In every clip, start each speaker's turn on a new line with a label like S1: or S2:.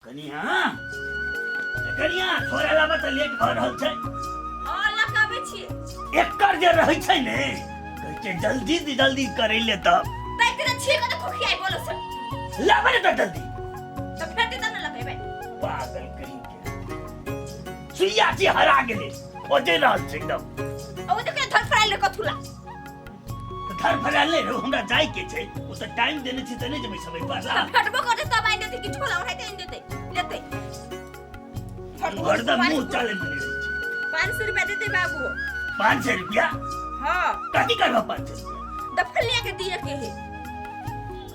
S1: कनिया, कनिया, थोड़ा लाबा तऽ लेट भऽ रहल छै।
S2: हाँ, लऽ कऽ आबै छी।
S1: एकर जे रहै छै ने, कहै छै जल्दी से जल्दी करै ले तऽ
S2: तै तेरा छी कऽ तऽ खोखियाइ बोलो से।
S1: लाबा ने तऽ जल्दी।
S2: तऽ फेर तऽ ने लगेबै।
S1: पागल कहीं के, सुइया छी हरा गेलै, खोजे रहल छै एकदम।
S2: आ ओ तऽ केना धरफड़ायल रहै कथुला।
S1: धरफड़ायल नहि रहू, हमरा जाय के छै। ओ तऽ टाइम देने छै तऽ नहि जेबै समय पर?
S2: तऽ भेटबो करतै तब आनि देतै कि झोला उठाइते आनि देतै लेतै?
S1: हरदम मुँह चले मने रहै छै।
S2: 500 रुपया देतै बाबू।
S1: 500 रुपया?
S2: हाँ।
S1: कथी करबह 500 रुपया?
S2: दफलिया के दिए के है।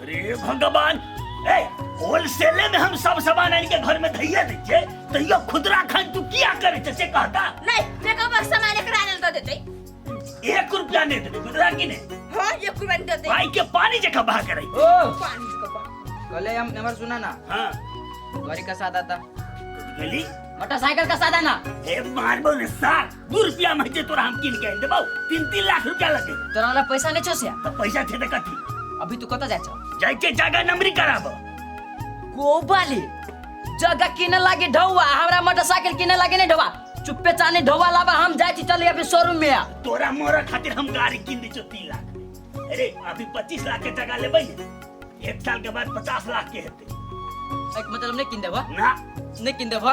S1: अरे भगवान, ए होलसेले में हम सब सामान आनि के घर में धैया दै छियै, तैयो खुदरा खान तू किया करै छै से कहता।
S2: नहीं, मेकअप के सामान एकरा आनल दऽ देतै।
S1: एक रुपया नहीं देबै, बुझला कि नहीं?
S2: हाँ, एक रुपया नहीं देतै।
S1: भाई के पानी जकाँ बहा के रही।
S3: ओ
S2: पानी जकाँ बहा।
S3: कहले हम नंबर सुना ना।
S1: हाँ।
S3: गाड़ी का सादा था।
S1: गेली।
S3: मोटरसाइकिल का सादा ना।
S1: हे मारबो ने सार, 2 रुपया में जे तोरा हम किन के आनि देबौ, 3-3 लाख रुपया लगे।
S3: तोरा वाला पैसा नहीं छौ से?
S1: तऽ पैसा छै तऽ कथी?
S3: अभी तू कतऽ जाइ छौ?
S1: जाइ के जगह नंबरी कराबो।
S3: गोबाली जगह किने लागी ढौआ, हमरा मोटरसाइकिल किने लागी नहीं ढौआ। चुप्पे चानी ढौआ लाबा, हम जाइ छी, चल अभी शोरूम में आ।
S1: तोरा मोरा खातिर हम गाड़ी किन दै छियौ 3 लाख में। अरे अभी 25 लाख के जगह लेबै ने, 1 साल के बाद 50 लाख के हेतै।
S3: एक मतलब नहीं किन देबो?
S1: ना।
S3: नहीं किन देबो?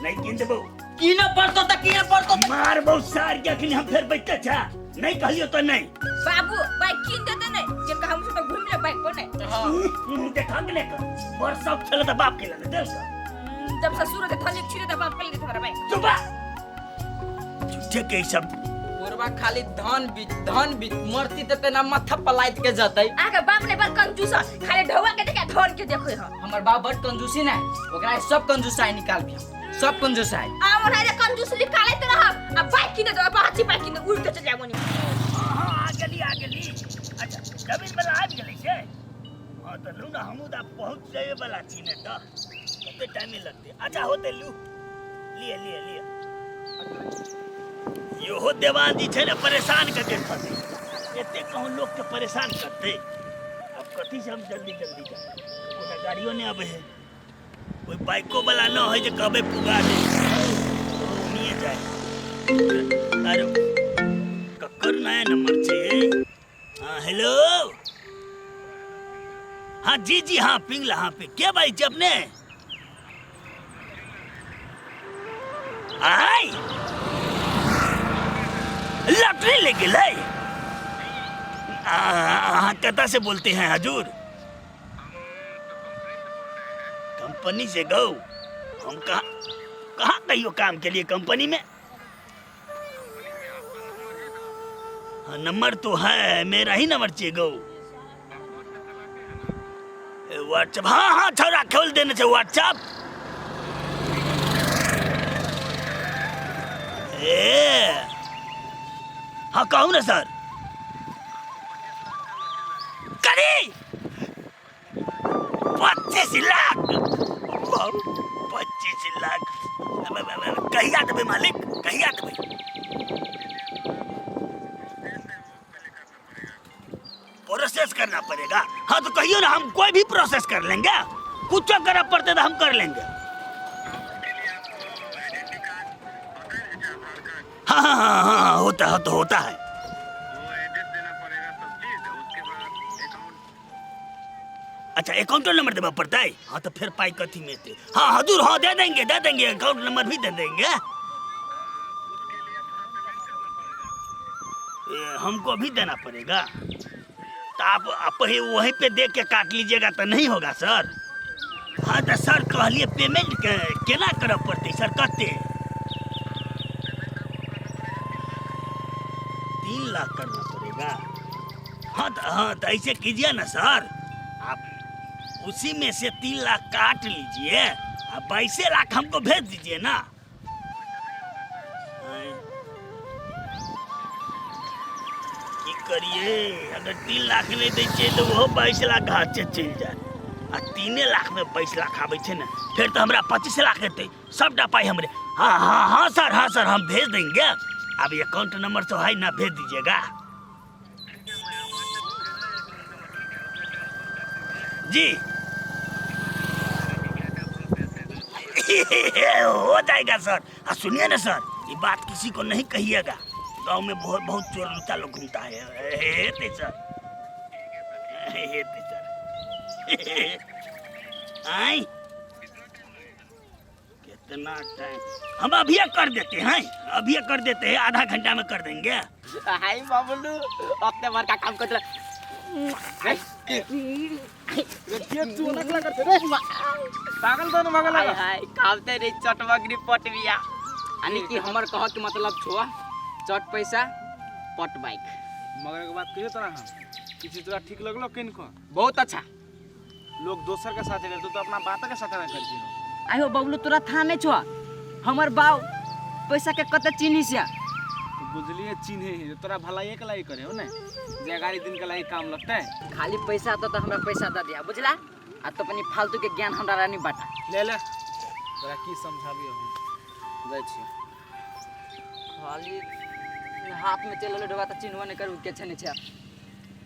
S1: नहीं किन देबो।
S3: किने पड़तो त किने पड़तो।
S1: मारबो सार के अखनी हम फेर बैठते छा। नहीं कहलियो तो नहीं।
S2: बाबू बाइक किन देते नहीं जे कहम से तो घूम ले बाइक पर नहीं।
S3: हाँ।
S1: मुंह देखा के नहीं कर। बड़ सब छले त बाप के लने देल कर।
S2: जब ससुर के धनिक छिरे त बाप के लेते हमरा बाइक।
S1: चुप। झूठे के सब।
S3: बुढ़वा खाली धन बीच धन बीच मरती त तेना माथा पलाइत के जतै।
S2: अहाँके बाप ने बड़ कंजूस है, खाली ढौआ के देखे धन के देखे है।
S3: हमर बाप बड़ कंजूसी नहीं, ओकरा सब कंजूसाई निकाल भी, सब कंजूसाई।
S2: आ ओना रे कंजूस निकालैत रहब आ बाइक किने देब, बाची बाइक किने उड़ के चल जाबो नी।
S1: हां हां, आ गेली आ गेली। अच्छा जमीन वाला आबि गेलै से? हां तऽ लू ना, हमहूँ तऽ पहुँच जाए वाला छी ने, तऽ कते टाइम लगतै? अच्छा होते, लू लिए लिए लिए। इहो देवान जी छै ने, परेशान कऽ के खसै, एते कहूँ लोक के परेशान करतै। अब कथी से हम जल्दी जल्दी जाए? कोटा गाड़ियो नहि अबै है, कोई बाइको वाला न है जे कहबै पुगा दे, ओनिए जाए। अरे ककर नया नंबर छै? हाँ हेलो, हाँ जी जी, हाँ पिंगला, हाँ पे के भाई जी अपने आय लॉटरी ले गेलै। अहाँ कतऽ से बोलते हैं हजूर? कंपनी से गौ। हम कहाँ कहाँ कहियो काम के लिए कंपनी में? हाँ, नंबर तो है, मेरा ही नंबर चाहिए गौ। व्हाट्सएप? हाँ हाँ, छोरा खोल देने से व्हाट्सएप। ए हाँ, कहू ना सर। करी 25 लाख, 25 लाख कहिया देबै मालिक, कहिया देबै? प्रोसेस करना पड़ेगा। हाँ तो कहियो ना, हम कोई भी प्रोसेस कर लेंगे, कुछ करना पड़ते तो हम कर लेंगे। हाँ हाँ हाँ हाँ, होता है तो होता है। अच्छा अकाउंट नंबर देना पड़ता है? हाँ तो फिर पाई कथी में थे? हाँ हजूर, हाँ दे देंगे दे देंगे, अकाउंट नंबर भी दे देंगे। ए, हमको भी देना पड़ेगा तो आप ही वहीं पे दे के काट लीजिएगा तो नहीं होगा सर। हाँ तो सर कहलिए पेमेंट के केना करऽ पड़तै सर? कते? 3 लाख करना पड़ेगा। हाँ तो, हाँ तो ऐसे कीजिए ना सर, आप उसी में से 3 लाख काट लीजिए, आप 22 लाख हमको भेज दीजिए ना। हाँ। की करिए, अगर 3 लाख नहीं दै छियै तऽ ओहो 22 लाख हाथ से चलि जायत, आ 3 लाख में 22 लाख आबै छै ने, फेर तऽ हमरा 25 लाख हेतै सबटा पाई हमरे। हाँ हाँ हाँ सर, हाँ सर, हम भेज देंगे। अब अकाउंट नंबर तो है ना, भेज दीजिएगा जी। हो जाएगा सर। आ सुनिए ना सर, ये बात किसी को नहीं कहिएगा, गांव में बहुत बहुत चोर लुच्चा लोग घूमता है। हेते सर, हेते सर। आई कितना टाइम? हम अभी कर देते हैं, अभी कर देते हैं, आधा घंटा में कर देंगे।
S3: हाय बबलू, अपने बड़का काम कर
S4: रे के चोना कला करते रे पागल दोनों मगल
S3: हाय हाय कामते रे चटमगरी पटबिया यानी कि हमर कह के मतलब छुआ चट पैसा पट बाइक।
S4: मगर के बात कहियो तोरा हम किसी तोरा ठीक लगलो किनको?
S3: बहुत अच्छा।
S4: लोग दोसर के साथ गेल, तू तो अपना बात के साथ ना कर दियो।
S3: आयो बबलू तोरा था नहीं छुआ हमर बाव पैसा के कते चिन्ही से
S4: तो बुझलिए चिन्हे है तोरा भलाई के लाई करे हो ने जे गाड़ी दिन के लाई काम लगता है।
S3: खाली पैसा तो हमरा पैसा दे दिया बुझला, आ तो अपनी फालतू के ज्ञान हमरा रानी बाटा।
S4: ले ले तोरा की समझाबी हम जाइ छी।
S3: खाली हाथ में चलल डोबा त चिन्हबो नहीं करू के छने छै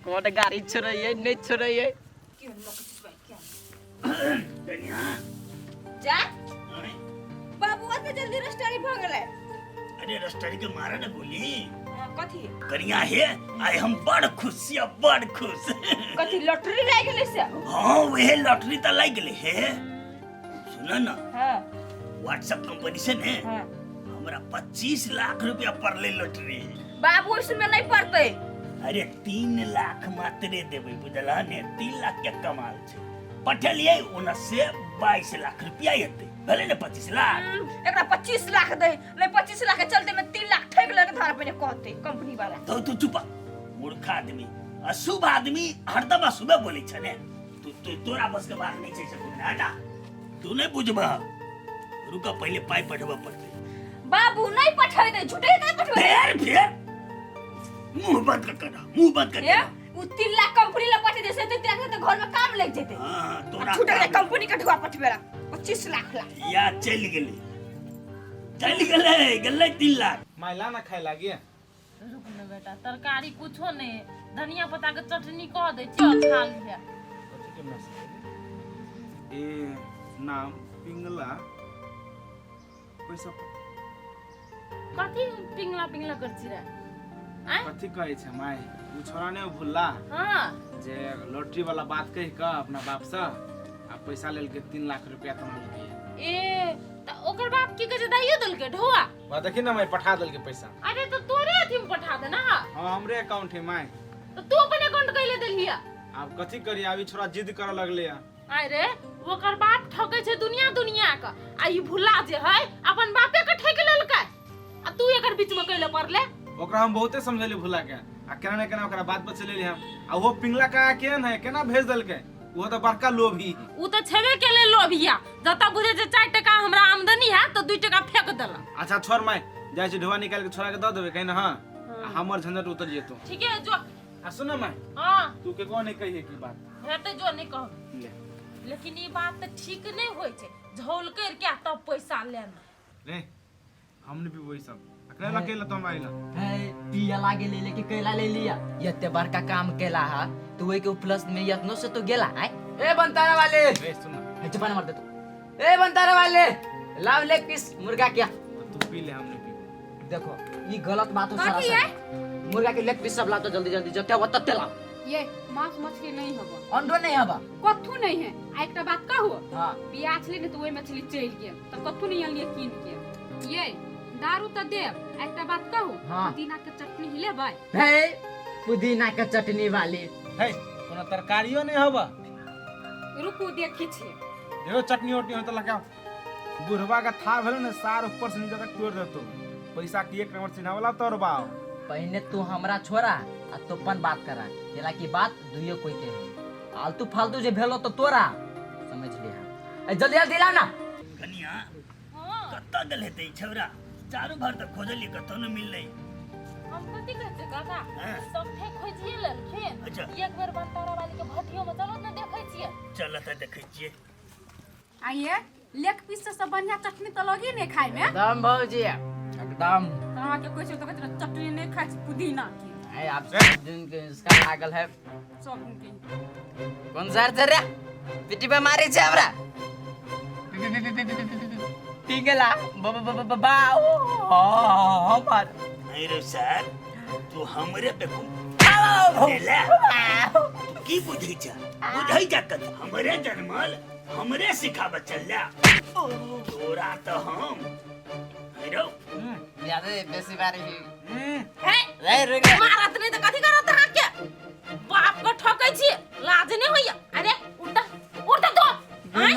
S3: कोन गाड़ी छोड़ैए नहीं छोड़ैए।
S2: जा बाबू ओते जल्दी रस्टारी भ गेलै।
S1: अरे रस्टारी के मारा ना गोली।
S2: कथी
S1: करिया हे आई हम बड़ खुश छियै, बड़ खुश।
S2: कथी लॉटरी लागि गेलै से?
S1: हाँ वहे लॉटरी त लागि गेलै हे। सुन ना,
S2: हां
S1: व्हाट्सएप कंपनी से ने
S2: हां
S1: हमरा 25 लाख रुपया पड़ले लॉटरी।
S2: बाबू इसमें नहीं पड़ते।
S1: अरे 3 लाख मात्रे देबै बुझला ने, 3 लाख के कमाल छै। पठेलियै ओना से 22 लाख रुपया एतै, भेलै ने 25 लाख।
S2: एकरा 25 लाख दे नहीं 25 लाख के चलते में 3 लाख ठेक लगे धार पे कहते कंपनी वाला।
S1: तो तू चुप, मूर्ख आदमी, अशुभ आदमी हरदम अशुभे बोलै छै ने। तू तू तोरा बस के बात नहीं छै से हटा, तू नहीं बुझबह। रुक पहले पाई पठबऽ पड़तै।
S2: बाबू नहीं पठै दे, झूठे नहीं पठबै।
S1: फेर फेर मुंह बंद कर कर, मुंह बंद कर।
S2: उ 3 लाख कंपनी ला पठे दे से 3 लाख तो घर में काम लग जेते।
S1: हां तोरा
S2: झूठे के कंपनी के ढुआ पठबेला 25 लाख ला।
S1: या चल गेलै, चल गेलै, गेलै 3 लाख।
S4: माइला ना खाए लागी।
S5: रुक न बेटा, तरकारी कुछो नहीं, धनिया पत्ता के चटनी कह दे छियो खा लिहे।
S4: कथी के मैसेज ए नाम पिंगला पैसा
S5: कथी पिंगला पिंगला कर छी रे? आय
S4: कथी कहै छै माय, उ छोरा ने भुलला
S5: हां
S4: जे लॉटरी वाला बात कह के अपना बाप से आ पैसा लेल के 3 लाख रुपया तो मांगलकै।
S5: ए त ओकर बाप की कहै छै दैयो देलकै ढोआ?
S4: वाह देखी ना माय पठा देलकै पैसा।
S5: अरे तो तोरे अथी में पठा दे ना।
S4: हां हमरे अकाउंट है माय।
S5: तो तू अपन अकाउंट कैले देलिया?
S4: आब कथी करी, आब ई छोरा जिद करे लगले।
S5: अरे ओकर बाप ठकै छै दुनिया दुनिया के, आ ई भुला जे है अपन बापे के ठकि लेलकै, आ तू एकर बीच में कैले पड़ले?
S4: ओकरा हम बहुते समझेली भुला के, आ केना ने केना ओकरा बात बचेली हम, आ वो पिंगला का केहन है केना भेज देलकै, वो तो बड़का लोभी।
S5: उ तो छेबे केले लोभिया, जतऽ बुझे छै 4 टका हमरा आमदनी है तो 2 टका फेंक देलक।
S4: अच्छा छोड़ माय, जाइ छी ढोआ निकाल के छोरा के दऽ देबै कहीं ना। हां हमर झंझट उतर जेतो।
S5: ठीक है जो।
S4: आ सुन माय,
S5: हां
S4: तू के को नहीं कहिए की बात
S5: हेतै जो नहीं कहब।
S4: ले
S5: लेकिन ई बात तऽ ठीक नहीं होइ छै, झोल कर के तब पैसा लेना।
S4: रे हमने भी वही सब अकेला अकेला तो हम आइला
S3: है पिया लागे ले लेके कैला ले लिया, एते बड़का काम केला हा तो वही के प्लस में यतनो से तो गेला। आय ए बनतारा वाले,
S4: रे सुन
S3: ए चुप मार दे तू। ए बनतारा वाले लाव लेग पीस मुर्गा क्या
S4: तो तू पी ले, हमने पी।
S3: देखो ये गलत बात हो
S2: कथी
S3: सरासर। मुर्गा के लेग पीस सब लाओ तो जल्दी जल्दी जते हो तते लाओ।
S6: ये मांस मछली नहीं हबो,
S3: अंडो नहीं हबा,
S6: कथू नहीं है। आ एकटा बात कहू,
S3: हां
S6: बियाह छलै ने तो ओहि मछली चलि गेल त कथू नहीं अनलियै कीन के। ये दारू त देब, आ एकटा बात कहू,
S3: हाँ।
S6: पुदीना के चटनी हिलेबै?
S3: हे पुदीना के चटनी वाली
S4: हे कोनो तरकारियो नहीं हबा।
S6: रुकू देखी छी।
S4: देखो चटनी ओटनी हो त लगाओ। बुढ़वा का था भेलो ने सार ऊपर से नीचे तक तोड़ देतो। पैसा के एक नंबर चिन्हावला तोर बाव।
S3: पहले तू हमरा छोरा आ तोपन बात करा, केला की बात दुइयो कोई के है, आलतू फालतू जे भेलो तो तोरा समझ लिया। ए जल्दी जल्दी ला ना।
S1: कनिया कतऽ गेल हेतै छौरा? चारू भर तऽ खोजली कतौ नहि मिललै।
S5: हम कथी कहै छियै काका,
S1: हाँ।
S5: सब ठे खोजिए लेलखिन।
S1: अच्छा।
S5: एक बेर बनतारा वाली के भट्टियो में चलो ने देखै छियै।
S1: चल तऽ देखै छियै।
S6: आइए लेग पीस से सब बढ़िया चटनी तो लगी ने खाए में।
S3: एकदम भौजी एकदम।
S6: तो अहाँ के कहै छै तो कहै छै चटनी नहीं खाइ छी पुदीना के।
S3: आय आप सब दिन के इसका लागल है
S6: सब दिन के।
S3: कौन सर छै रे पिटी पे मारै छै हमरा। पिंगला बा हमर।
S1: नहीं रे सर, तू हमरे पे लेला। तू की बुझै छ? बुझै छ कत हमरे जन्मल हमरे सिखाब चलला तोरा तो हम हेरो
S3: ज्यादा बेसी बारी
S5: हे
S3: रे रे
S5: मारत नहीं त कथी करत अहाँ के? बाप के ठकै छी, लाज नहीं होइया। अरे उठता उठता तो आय।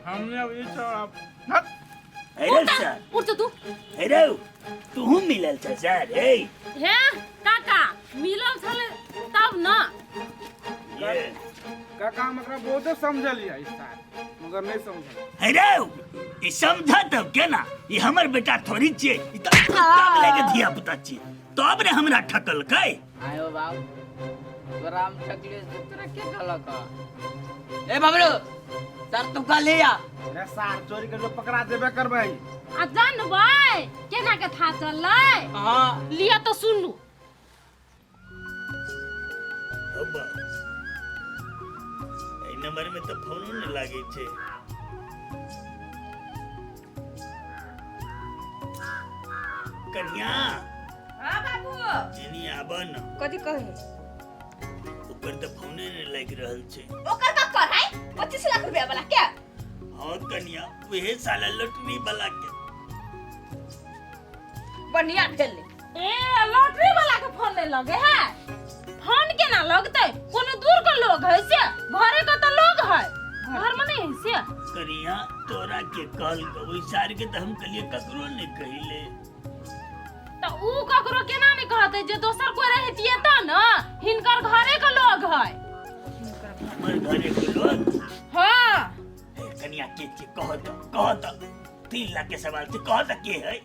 S4: हमने अब ई छोड़ा हट।
S1: हेरो
S5: उठता
S1: सर,
S5: उठ तू।
S1: हेरो तू मिलल छ सर? हे
S5: हे काका, मिलल छले तब न।
S1: ये
S4: काका, हम एकरा बहुते समझलियै इस साल, मगर नहीं समझल।
S1: हेरो, ई समझा तब केना? ई हमर बेटा थोड़ी छियै, ई त कुत्ता लेके धिया पुता छियै, तब रे हमरा ठकलकै।
S3: आयो बाप, तोरा हम ठकलियो से तोरा के कहलक? ए बबलू सर, तू कह लिया।
S4: अरे सार, चोरी करके पकड़ा देबे करबै।
S5: आ जानबै केना के था चललै?
S3: हाँ।
S5: लिया तो सुनू।
S1: अब्बा, एहि नंबर में तऽ फोनो नहि लागै छै। कन्या।
S2: हाँ बाबू।
S1: एनी आब न।
S2: कथी कहे?
S1: ओकर तऽ फोने नहि लागि रहल छै।
S2: ओकर का कर है 25 लाख रुपया वाला के?
S1: हाँ कन्या, उहे साला लॉटरी वाला के।
S2: बढ़िया भेल।
S5: ए लॉटरी वाला के फोन नहीं लगे है? फोन केना लगते? कोनो दूर के लोग है से? घरे के तो लोग है, घर में नहीं है से।
S1: कन्या, तोरा के कहल ओहि सार के तऽ हम कहलिए ककरो नहीं कहिले।
S5: तो ऊ ककरो केना नहीं कहते? जे दोसर कोई रहतिए त न, हिनकर घरे के लोग है।
S1: हमर घरे के लोग?
S5: हाँ।
S1: ए, कन्या, के छै? कह तऽ, कह तऽ, 3 लाख के सवाल छै, कह तऽ के है?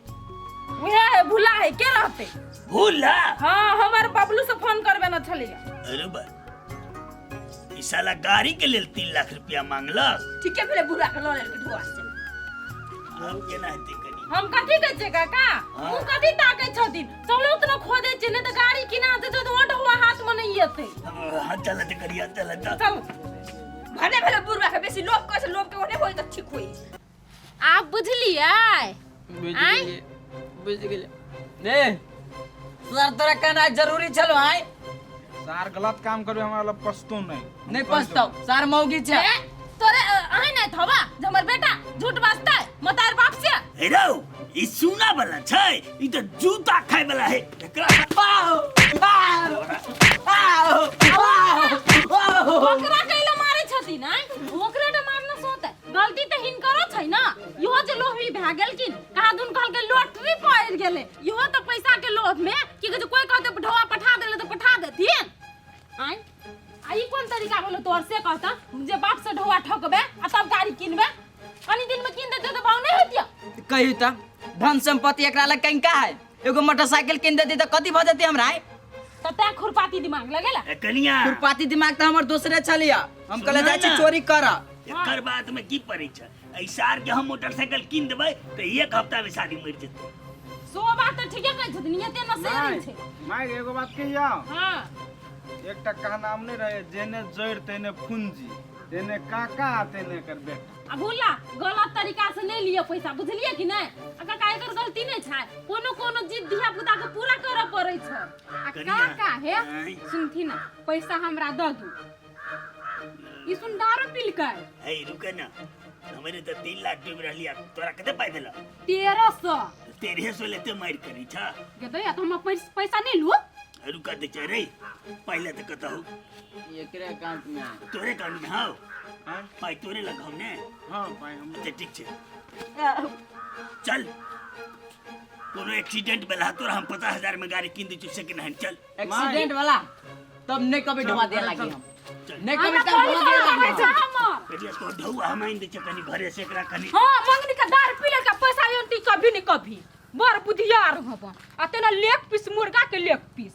S5: उहे है, भुला है, के रहते?
S1: भूला?
S5: हाँ, हमार बबलू से फोन करबे न छलिए।
S1: अरे बा, ई साला गाड़ी के लेल 3 लाख रुपया मांगलक।
S2: ठीके भेलै, बुढ़ा के लऽ लेलकै ढोआ से।
S1: आब केना हेतै कनी?
S5: हम कथी कहै छियै काका?
S1: हाँ।
S5: ऊ कथी ताकै छथिन? चलू तऽ खोजै छियै, नहि तऽ गाड़ी किना जेतै तऽ ओ ढौआ हाथ में नहीं एतै।
S1: हाँ, चल तऽ करिया, चल तऽ।
S5: चलू।
S2: भने भेलै, बुढ़वा के बेसी लोभ करै छै, लोभ के ओने होई तऽ ठीक होई।
S5: आब बुझलियै?
S3: बुझि
S5: आँय?
S3: गेलियै, बुझि गेलियै। ने सर, तोरा कहना जरूरी छलो आय?
S4: सार, गलत काम करबे, हमरा लग पछतो नहीं।
S3: नहीं पछताओ सार, मौगी छै।
S5: ए, तोरे अहीं नहीं थबा जे हमर बेटा झूठ बाजतै मतार बाप से?
S1: हेरो, ई सुना वाला छै, ई तऽ जूता खाय वाला है एकरा।
S3: बाओ बाओ बाओ बाओ।
S5: ओकरा कैला मारै छथिन? आँय, ओकरे तऽ मारना सोते। गलती तऽ हिनकरो छै न, इहो जे लोभी भए गेलखिन। कहाँ दुन कहलकै लॉटरी पड़ि गेलै, इहो तऽ पैसा के लोभ में की कहै छै, कोई कहतै ढौआ पठा देले तऽ पठा देथिन। आँय, आ ई कोन तरीका भेलो तोहर से कहता जे बाप से ढौआ ठकबे आ तब गाड़ी किनबे? कनी दिन में किन देते तऽ भाव नहीं होतिया।
S3: कहियो तऽ धन संपत्ति एकरा लग कहीं है? एगो मोटरसाइकिल किन देती तऽ कथी भऽ जेती हमरा आय?
S5: तऽ तैं खुरपाती दिमाग लगेला।
S1: ए कनिया,
S3: खुरपाती दिमाग तऽ हमर दोसरे छलिया। हम कहले
S1: सुना
S3: जाइ छी
S1: ना।
S3: चोरी कर।
S1: एकर बात में की पड़ै छै? एहि सार के हम मोटरसाइकिल कीन देबै तऽ एक हफ्ता में शादी मरि जेतै।
S5: सो बात तऽ ठीके कहै छथिन, एते नशेरी छै।
S4: माय, एगो बात कहिया?
S5: हाँ।
S4: एकटा कहनाम नहीं रहे, जेने जड़ तेने फुंजी, तेने काका तेने कर बेटा।
S5: आ भूला, गलत तरीका से नहीं लिअ पैसा, बुझलियै कि नहि? आ काका, एकर गलती नहि छै। कोनो कोनो जिद धिया पुता के पूरा करऽ पड़ै छै।
S6: आ
S1: कनिया,
S6: काका हे।
S1: आँय?
S6: सुनथी ना, पैसा हमरा दऽ दू। ई सुन, दारू पीलकै।
S1: हे, रुके ना, हमरे तऽ 3 लाख डूबि रहलियै, तोरा कते पाइ देलक?
S6: 1300।
S1: 1300 लेते मारि करी छा?
S6: गे दैया, तऽ हम पैसा नहि लू।
S1: रुका दे छै रे, पहिले तऽ कतहु
S3: एकरे अकाउंट में।
S1: तोरे अकाउंट में हौ?
S4: हाँ?
S1: पाइ तोरे लग हौ ने?
S4: हाँ, पाइ हम।
S1: अच्छा, ठीक छै, चल। कोनो एक्सीडेंट भेला तोरा हम 50,000 में गाड़ी कीन दै छियौ सेकंड हैंड, चल।
S3: एक्सीडेंट वाला तब नहीं कभी ढुआ दिया लागी हम।
S1: चल।
S3: नहीं कभी
S6: हमरा
S3: तब ढुआ दिया
S6: पैसा
S3: लागी हम।
S6: हमर।
S1: बेटिया, तो ढौआ हम आनि दै छियौ कनि घरे से एकरा कनि।
S6: हाँ, मंगनी के दारू पी लेलकै, पैसा योनती कभी नहीं कभी। बड़ बुधियार हबन आ तेना लेग पीस, मुर्गा के लेग पीस।